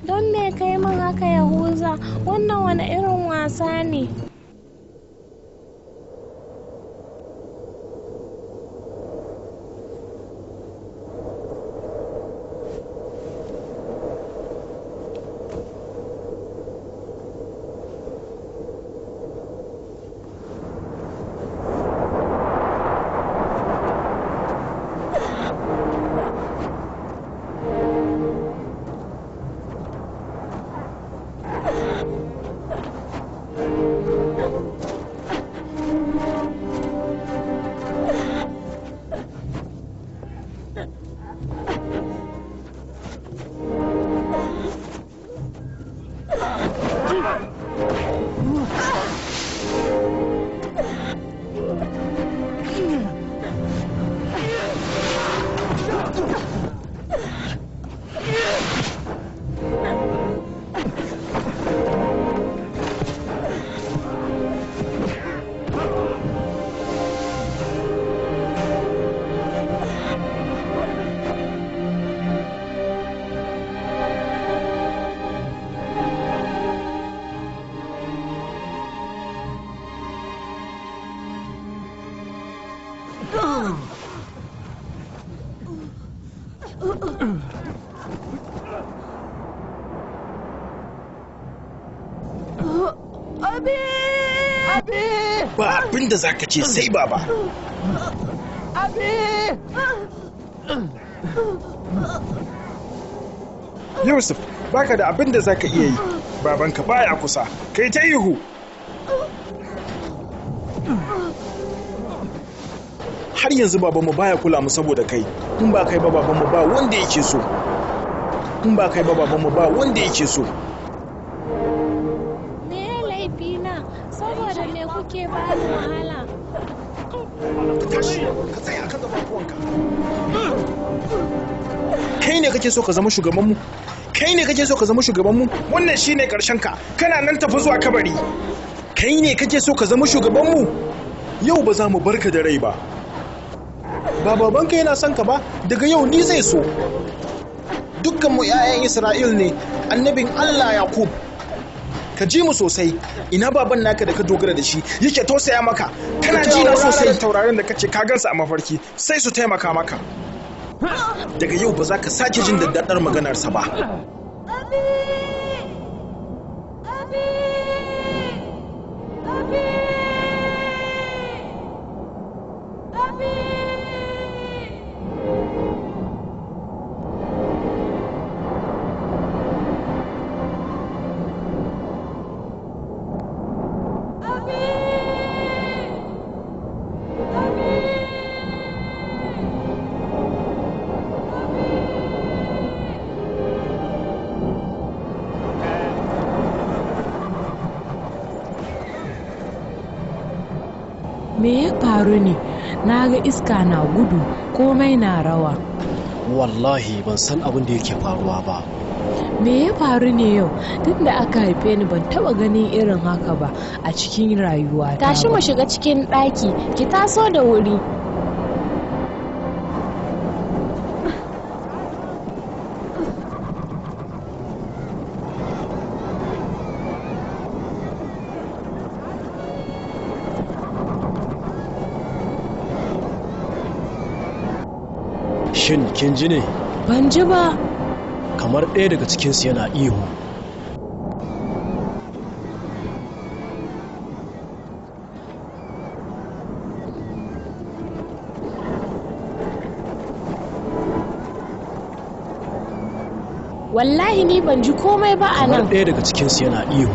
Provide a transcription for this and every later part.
Don me kai min haka, Yahuza? Wannan wani irin wasa ne? Ba abin da za ka ce sai baba. Yusuf, baka da abin da za ka iya yi. Babanka baya kusa, kai ta ihu. Har yanzu babanmu baya kula mu saboda kai. In ba kai ba babanmu ba wanda yake so. In ba kai ba babanmu ba wanda yake so. Me ya laifina? Saboda me kuke bani wahala? Ka tashi, ka tsaya akan gababuwanka. Kai ne kake so ka zama shugabanmu? Kai ne kake so ka zama shugabanmu? Wannan shine karshen ka. Kana nan tafi zuwa kabari. Kai ne kake so ka zama shugabanmu? Yau ba za mu barka da rai ba. Ba babanka yana son ka ba, daga yau ni zai so. Dukkanmu 'ya'yan Isra'il ne, annabin Allah Yakub. Ka ji mu sosai, ina baban naka da ka dogara da shi yake tausaya maka. Kana ji na sosai. Taurarin da kace ka gansu a mafarki sai su taimaka maka. Daga yau ba za ka sake jin daddadar maganarsa ba. Me ya faru ne? Na ga iska na gudu, komai na rawa. Wallahi ban san abin da yake faruwa ba. Me ya faru ne yau? Tun da aka haife ni ban taba ganin irin haka ba a cikin rayuwata. Tashi mu shiga cikin ɗaki, ki taso da wuri. Shin kin ji ne? Ban ji ba. Kamar ɗaya daga cikinsu yana ihu. Wallahi ni ban ji komai ba a Kamar nan. ɗaya daga cikinsu yana ihu.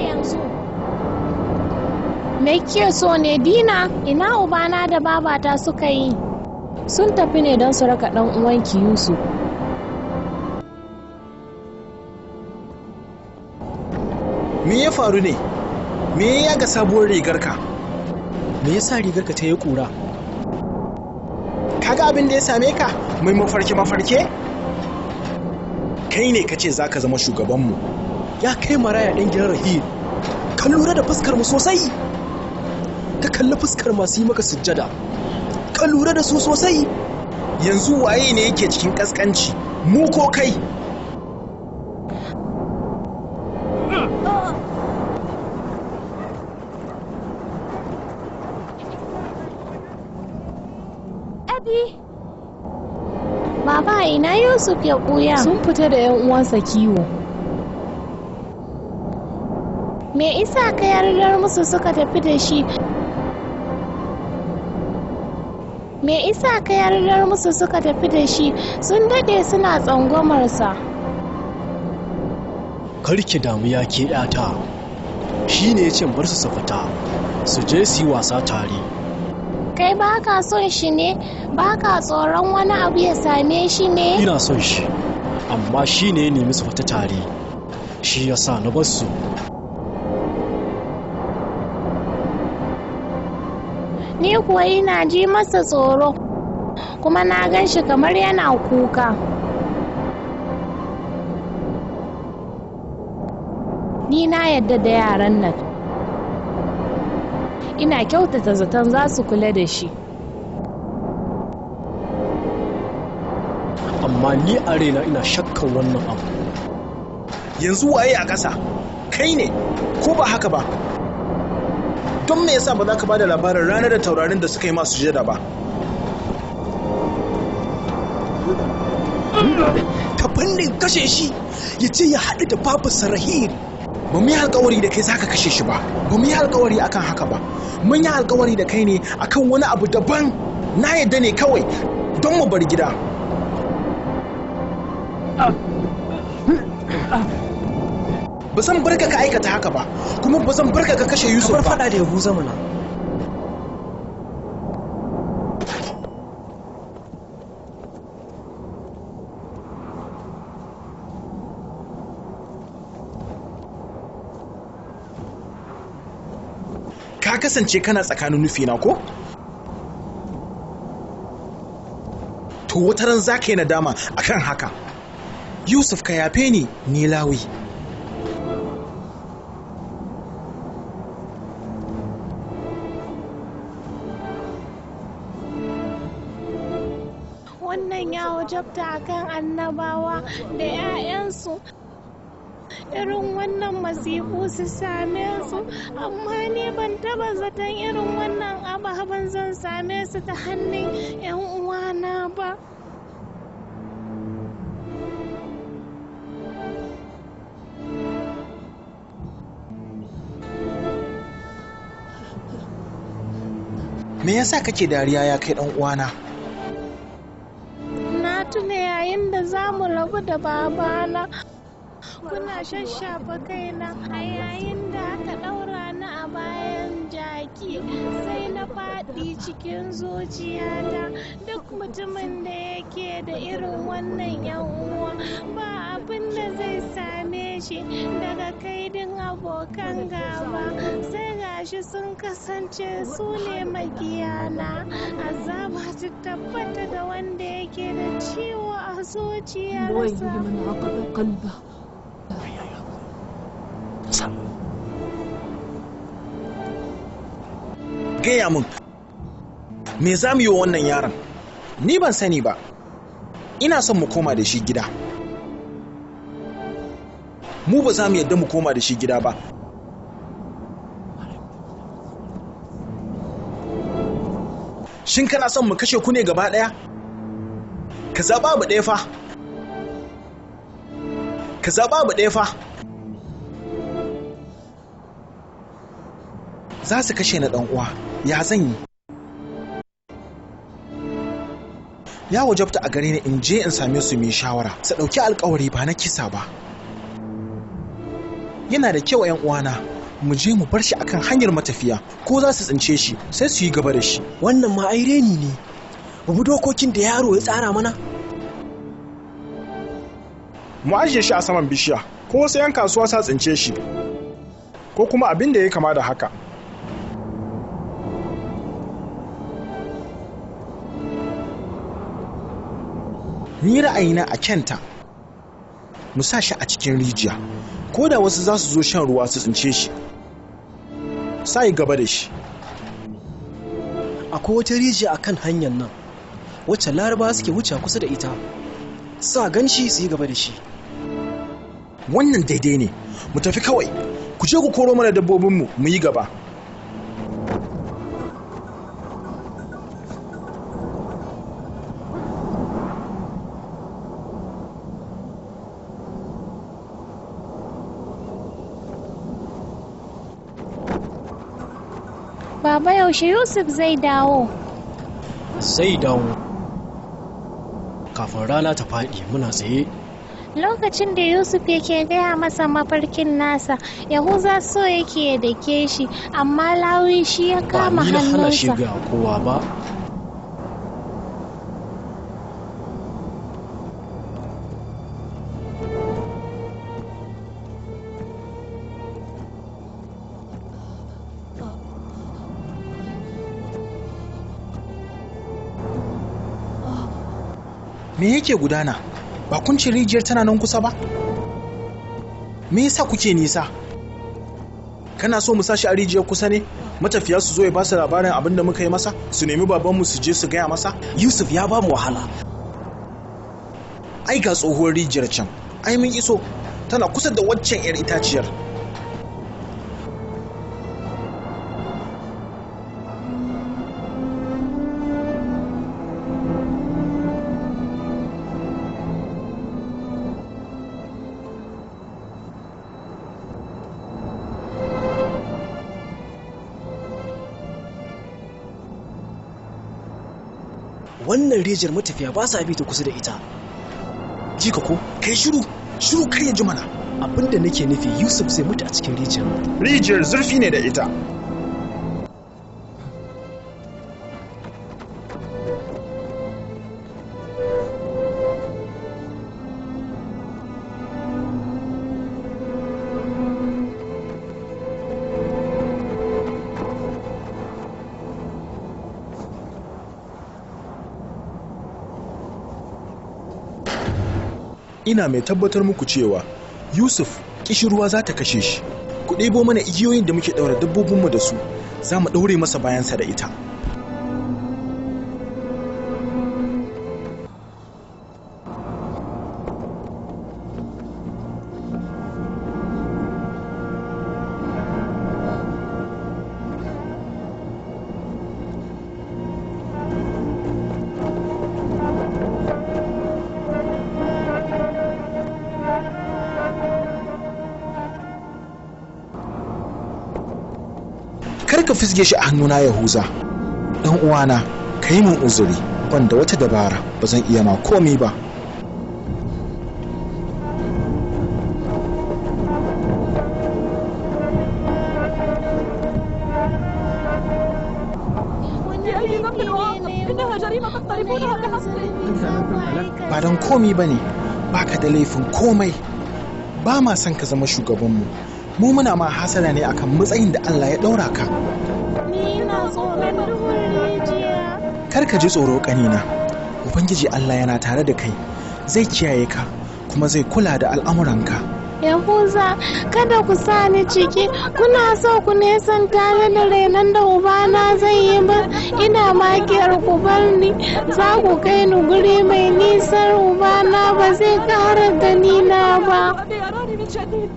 yanzu? Me kike so ne Dina? Ina ubana da babata suka yi? Sun tafi ne don su raka ɗan uwanki Yusuf. Me ya faru ne? Me ya yaga sabuwar rigarka? Me yasa rigarka ta yi ƙura? Kaga abin da ya same ka? Mai mafarke mafarke? Kai ne kace zaka zama shugabanmu. Ya kai maraya ɗan gidan Rahil. Ka lura da fuskar mu sosai. Ka kalli fuskar masu yi maka sujjada. Ka lura da su sosai. Yanzu waye ne yake cikin kaskanci? Mu ko kai? Abi. Baba ina Yusuf ya ɓuya? Sun fita da 'yan uwansa kiwo. Me isa ka yardar musu suka tafi da shi? Me isa ka yardar musu suka tafi da shi? Sun dade suna tsangwamarsa. Kar ki damu ya ke ƴata. Shi ne ya ce bar su su fita, su je su yi wasa tare. Kai ba ka son shi ne? Ba ka tsoron wani abu ya same shi ne? Ina son shi, amma shi ne ya nemi su fita tare. Shi ya sa na bar su. Ni kuwa ina ji masa tsoro, kuma na gan shi kamar yana kuka. Ni na yadda da yaran nan. Ina kyautata zaton za su kula da shi. Amma ni a raina ina shakkan wannan abu. Yanzu waye a ƙasa? Kai ne, ko ba haka ba? Don me yasa ba za ka bada labarin ranar da taurarin da suka yi masu sujada ba? Ka fannin kashe shi, ya ce ya haɗu da babu Sarahil. Ba mu yi alkawari da kai zaka kashe shi ba. Ba mu yi alkawari akan haka ba. Mun yi alkawari da kai ne akan wani abu daban. Na yadda ne kawai don mu bar gida. Ba zan barka ka aikata haka ba, kuma ba zan barka ka kashe Yusuf Kamar ba. faɗa da Yahuza mana. Ka kasance kana tsakanin nufina ko? To wata ran za ka yi nadama akan haka. Yusuf ka yafe ni, ni Lawi. Wannan ya wajabta akan annabawa da 'ya'yansu. Irin wannan masifu su same su, amma ni ban taba zaton irin wannan ababen zan same su ta hannun 'yan uwana ba. Me yasa kake dariya ya kai dan uwana? Na tuna yayin da za mu rabu da babana. Kuna shashafa kaina a yayin da aka ɗaura ni a bayan jaki sai na faɗi cikin zuciyata. Duk mutumin da yake da irin wannan yan uwa ba abin da zai same shi daga kaidin abokan gaba. Sai gashi sun kasance su ne makiyana. Azaba ta tabbata da wanda yake da ciwo a zuciyarsa. لمن عقد قلبه. Gaya min, me za mu yi wa wannan yaron? Ni ban sani ba. Ina son mu koma da shi gida. Mu ba za mu yadda mu koma da shi gida ba. Shin kana son mu kashe ku ne gaba ɗaya? Ka zaɓa abu ɗaya fa. Ka zaɓa abu ɗaya fa. Za su kashe ni ɗan uwa. Ya zan yi? Ya wajabta a gare ni in je in same su mu yi shawara. Su ɗauki alkawari ba na kisa ba. Yana da kyau 'yan uwana, mu je mu bar shi akan hanyar matafiya, ko za su tsince shi sai su yi gaba da shi. Wannan ma ai reni ne. Mu bi dokokin da yaro ya tsara mana. Mu ajiye shi a saman bishiya, ko wasu 'yan kasuwa sa tsince shi, ko kuma abin da ya kama da haka. Ni ra'ayina a kyanta, mu sa shi a cikin rijiya, ko da wasu za su zo shan ruwa su tsince shi, sa yi gaba da shi. Akwai wata rijiya a kan hanyar nan, wacce Larabawa suke wuce kusa da ita. Sa gan shi su yi gaba da shi. Wannan daidai ne, mu tafi kawai, ku je ku koro mana dabbobinmu mu yi gaba. Baba, yaushe Yusuf zai dawo? Zai dawo. Kafin rana ta faɗi muna tsaye. Lokacin da Yusuf yake gaya masa mafarkin nasa, Yahuza so yake ya dake shi, amma Lawi shi ya Ba kama ni na hana shi hannunsa. ga kowa ba. Me yake gudana? Ba kun ce rijiyar tana nan kusa ba? Me yasa kuke nisa? Kana so mu sashi a rijiyar kusa ne? Matafiya su zo ya ba su labarin abin da muka yi masa, su nemi babanmu su je su gaya masa? Yusuf ya ba mu wahala. Ai ga tsohuwar rijiyar can, ai mun iso, tana kusa da waccan 'yar itaciyar. Wannan rijiyar matafiya ba sa bi ta kusa da ita. Jika ko, kai shiru, shiru kar ya ji mana. Abin da nake nufi, Yusuf zai mutu a cikin rijiyar. Rijiyar zurfi ne da ita. Ina mai tabbatar muku cewa Yusuf kishirwa za ta kashe shi. Ku ɗebo mana igiyoyin da muke ɗaura dabbobinmu da su, za mu ɗaure masa bayansa da ita. Kar ka fisge shi a hannuna, Yahuza. Ɗan uwana, ka yi min uzuri, ban da wata dabara, ba zan iya ma komi ba. Wani بأي ذنب laifi ne أعاقب؟ na yi إنها muku? جريمة Wani تقترفونها irin بحقي. zunubi za ku aikata? Ba don komi ba ne, ba ka da laifin komai. Ba ma son ka zama shugabanmu. Mu muna ma hasada ne akan matsayin da Allah ya ɗaura ka. Ni ina tsoron duhun rijiya. Kar ka ji tsoro, ƙanina. Ubangiji Allah yana tare da kai, zai kiyaye ka kuma zai kula da al'amuranka. Yahuza, kada ku sa ni ciki, kuna so ku nesanta ni da renon da ubana zai yi ba, ina makiyar ku bar ni, za ku kai ni guri mai nisan ubana ba zai ƙara gani na ba. أبي يراني من جديد.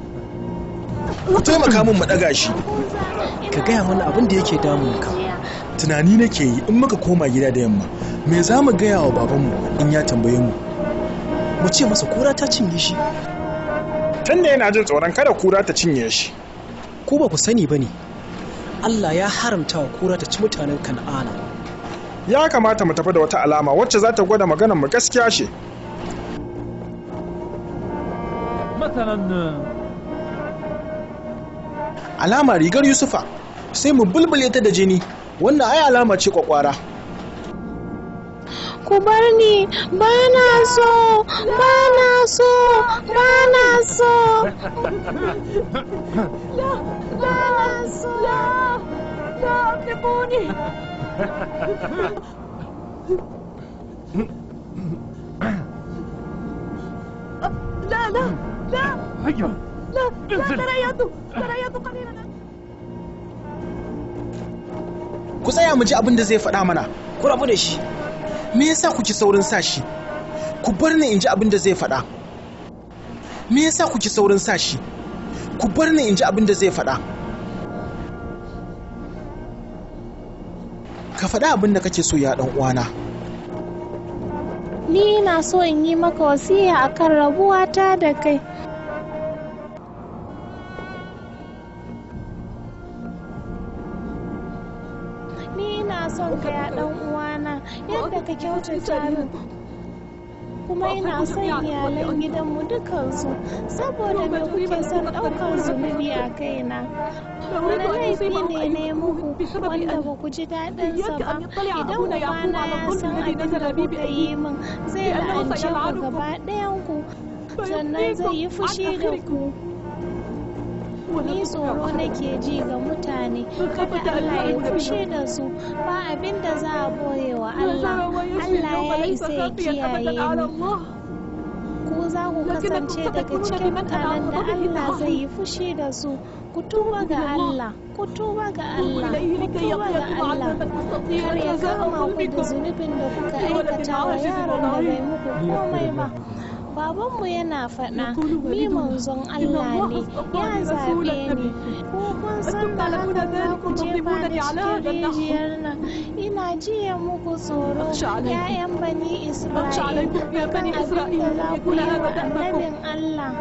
Ku taimaka min mu ɗaga shi. Ka gaya mana abin da yake damunka. Tunani nake yi, in muka koma gida da yamma, me za mu gaya wa babanmu in ya tambaye mu? Mu ce masa kura ta cinye shi. Tunda yana jin tsoron kada kura ta cinye shi. Ko ba ku sani ba ne, Allah ya haramta wa kura ta ci mutanen Kan'ana. Ya kamata mu tafi da wata alama wacce za ta gwada maganar mu gaskiya ce. مثلا. Alama rigar Yusufa, sai mu bulbule ta da jini, wannan ai alama ce kwakwara. Ku bar ni, ba na so, ba na so, ba na so. Ba na so. لا لا لا هيا لا لا انزل. تريثوا تريثوا قليلا. Ku tsaya mu ji abin da zai faɗa mana. Ku rabu da shi. Me yasa kuke saurin sa shi? Ku bar ni in ji abin da zai faɗa. Me yasa kuke saurin sa shi? Ku bar ni in ji abin da zai faɗa. Ka faɗa abin da kake so ya ɗan uwana. Ni ina so in yi maka wasiya akan rabuwata da kai. Ni ina son ka ya ɗan uwana yadda ka kyautata min. Kuma ina son iyalan gidanmu dukansu saboda me kuke son ɗaukar zunubi a kaina. لا Wani أريد أن laifi يصيبهم ne أي na yi مكروه muku بسبب wanda أبي. ba ku ji daɗinsa إياك ba. أن يطلع Idan أبونا يعقوب ubana على ya الظلم san الذي abin da نزل بي kuka yi بأبي min zai لأنه la'ance ku سيلعنكم gaba ɗayanku sannan zai yi ويبقيكم عن fushi da آخركم ku. ولا Ni تطع tsoro أحدا nake ji ga mutane kada مخافة أن Allah ya يعلم fushi بهم. da su ba abin da za a boye wa ما Allah. جرى ويجري Allah اليوم ya ليس isa ya خافيا أبدا kiyaye على ni. الله. Ku za ku لكنكم kasance daga ستكونون cikin بمنأى عن mutanen da غضبه Allah zai تعالى. yi fushi da su. Ku tuba توبوا ga إلى الله، Allah, ku tuba ga توبوا Allah, إليه ku لكي tuba ga يقيكم Allah. عذابا مستطيلا Kar ya جزاء kama ku da ظلمكم zunubin da kuka لولد aikata wa عاجز yaron da bai وضعيف. muku komai ba. Babanmu yana faɗa, يقول ni والدنا manzon إن Allah الله ne, ya اصطفاني رسولا zaɓe ni. نبيا. Ko kun san أنتم da تعلمون hakan za ذلك ku jefa ni وتظلمونني على cikin هذا النحو. rijiyar nan. Ina jiya muku tsoro, أخشى عليكم، ‘ya'yan bani أخشى Isra'il, عليكم يا akan بني abin da إسرائيل za أن ku يكون yi wa هذا دأبكم. annabin Allah.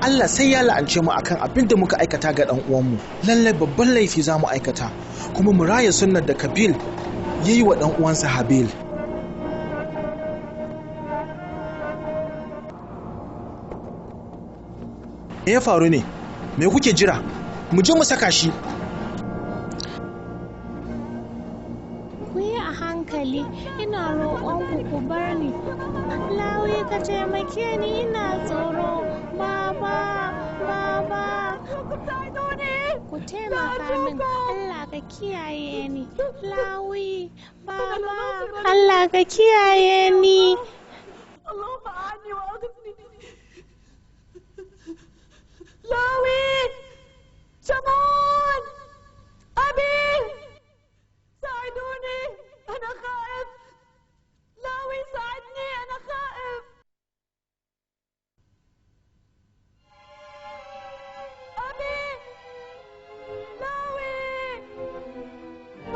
Allah sai ya la'ance mu akan abin da muka aikata ga ɗan uwanmu. Lallai babban laifi za mu aikata, kuma mu raya sunnar da Kabil ya yi wa ɗan uwansa Habil. Me ya faru ne? Me kuke jira? Mu je mu saka shi. Ku yi a hankali, ina roƙonku ku bar ni. Lawi ka taimake ni ina tsoro. Baba, baba. Ku taimaka min, Allah ka kiyaye ni. Lawi, baba, Allah ka kiyaye ni. اللهم أعني وأغثني. لاوي، شمعون، أبي، ساعدوني أنا خائف. لاوي ساعدني أنا خائف. أبي، لاوي،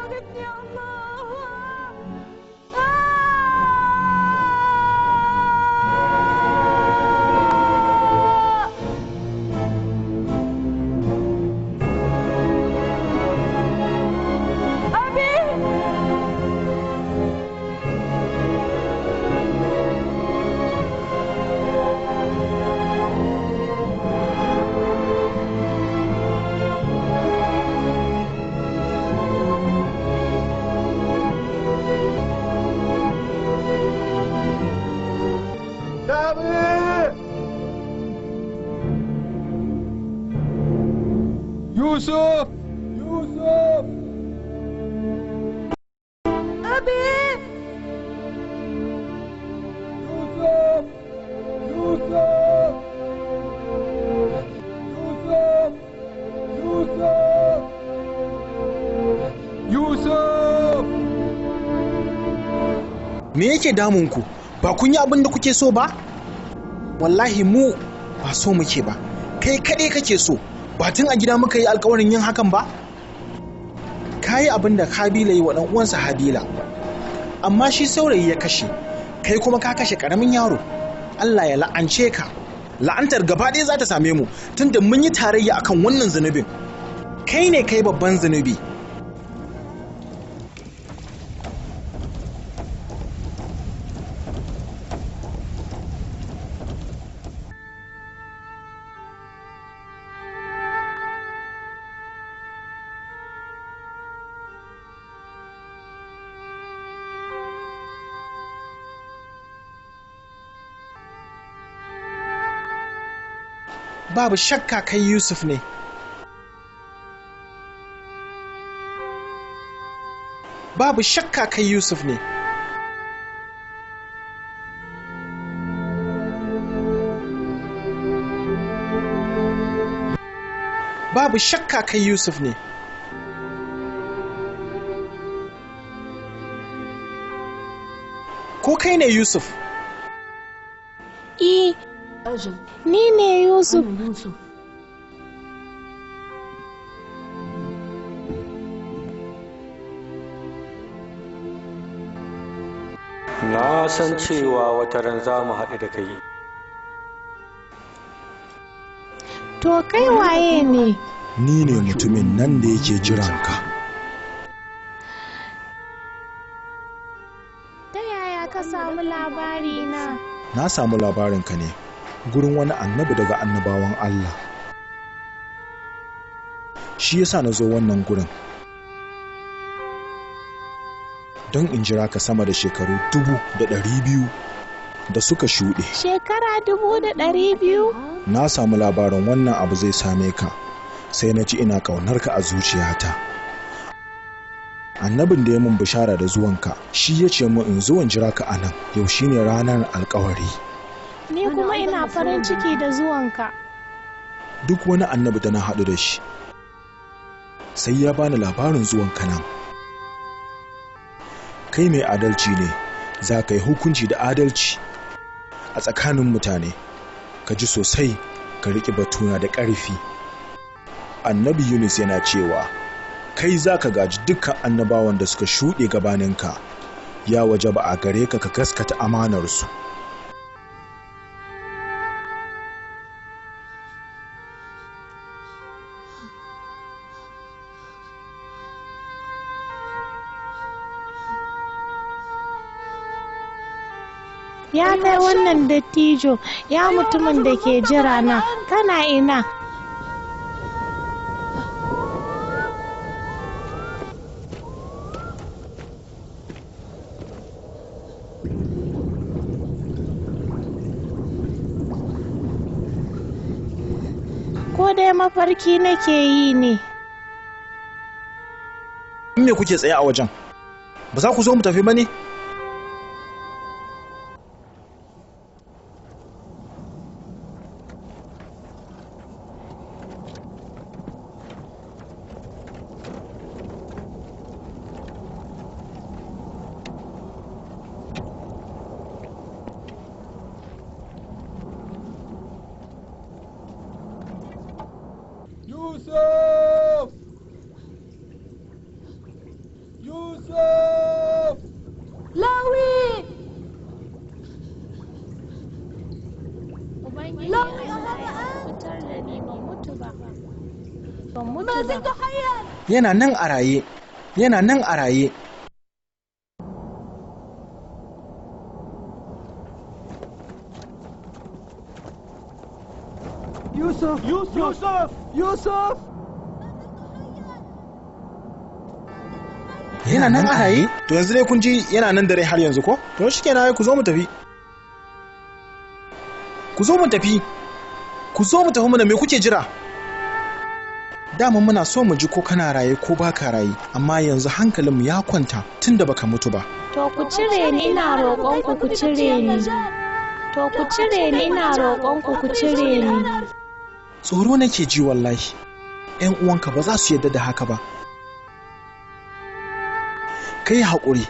أغثني يا الله. آه! أبي، Yusuf! Yusuf! أبي، Yusuf! Yusuf! Yusuf! Yusuf! Yusuf! Me yake damun ku? Ba kun yi abin da kuke so ba? Wallahi mu ba so muke ba. Kai kaɗai kake so. Ba tun a gida muka yi alkawarin yin hakan ba? Ka yi abin da Kabila yi wa ɗan uwansa Habila. Amma shi saurayi ya kashe, kai kuma ka kashe ƙaramin yaro. Allah ya la'ance ka. La'antar gaba ɗaya za ta same mu tunda mun yi tarayya akan wannan zunubin. Kai ne kai babban zunubi. Babu shakka kai Yusuf ne. Babu shakka kai Yusuf ne. Babu shakka kai Yusuf ne. Ko kai ne Yusuf? I, ni ne Yusuf. Na san cewa wata ran za mu haɗu da kai. To kai waye ne? Ni ne mutumin nan da yake jiranka. Ta yaya ka samu labari na? Na samu labarinka ne gurin wani annabi daga annabawan Allah. Shi yasa na zo wannan gurin. Don in jira ka sama da shekaru 2,200 da suka shuɗe. Shekara 2,200? Na samu labarin wannan abu zai same ka, sai na ji ina ƙaunarka a zuciyata. Annabin da ya mun bishara da zuwanka, shi ya ce mun in zo in jira ka a nan, yau shine ranar alkawari. Ni kuma ina farin ciki da zuwanka. Duk wani annabi da na haɗu da shi, sai ya bani labarin zuwanka nan. Kai mai adalci ne, za ka yi hukunci da adalci a tsakanin mutane. Ka ji sosai, ka riƙe batuna da ƙarfi. Annabi Yunus yana cewa, kai za ka gaji dukkan annabawan da suka shuɗe gabaninka, ya wajaba a gare ka ka gaskata amanarsu. Ya kai wannan dattijo, ya mutumin da ke jira na, kana ina? Ko dai mafarki nake yi ne? Me kuke tsaye a wajen? Ba za ku zo mu tafi ba ne? Yusuf! Yusuf! Lawi! Ubangiji Lawi, Allah ya fitar da ni ban mutu ba. Ban ما mutu ba. زلت حيا! Yana nan a raye, yana nan a raye. Yusuf! Yusuf! Yusuf! Yusuf! Yana nan a raye? To yanzu dai kun ji yana nan da rai har yanzu ko? To shikenan ai ku zo mu tafi. Ku zo mu tafi. Ku zo mu tafi mana, me kuke jira? Dama muna so mu ji ko kana raye ko baka raye, amma yanzu hankalinmu ya kwanta tunda baka mutu ba. To ku cire ni, ina roƙonku ku cire ni. To ku cire ni, ina roƙonku ku cire ni. Tsoro nake ji wallahi. ‘Yan uwanka ba za su yarda da haka ba. Ka yi haƙuri.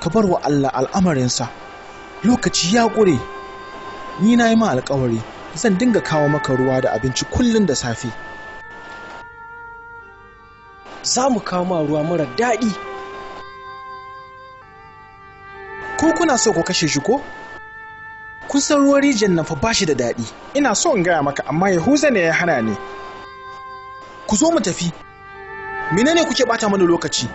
Ka bar wa Allah al'amarinsa. Lokaci ya ƙure. Ni na yi ma alƙawari, zan dinga kawo maka ruwa da abinci kullum da safe. Za mu kawo ma ruwa mara daɗi. Ko kuna so ku kashe shi ko? Kun san ruwan rijiyar nan fa ba shi da daɗi. Ina so in gaya maka, amma Yahuza ne ya hana ni. Ku zo mu tafi. Menene kuke bata mana lokaci?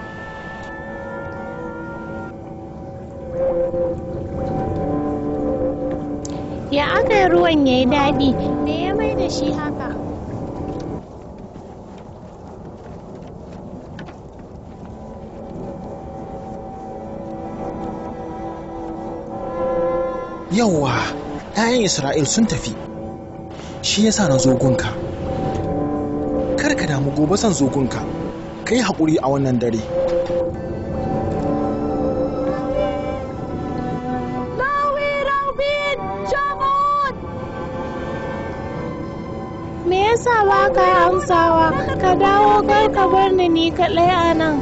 Ya aka yi ruwan ya yi daɗi? Me ya mai da shi haka? Yawwa, ‘ya'yan Isra'il sun tafi. Shi yasa na zo gunka. Kar ka damu, gobe zan zo gunka. Ka yi haƙuri a wannan dare. لاوي روبين شمعون. Me yasa ba ka amsawa? Ka dawo, kar ka bar ni ni kaɗai a nan.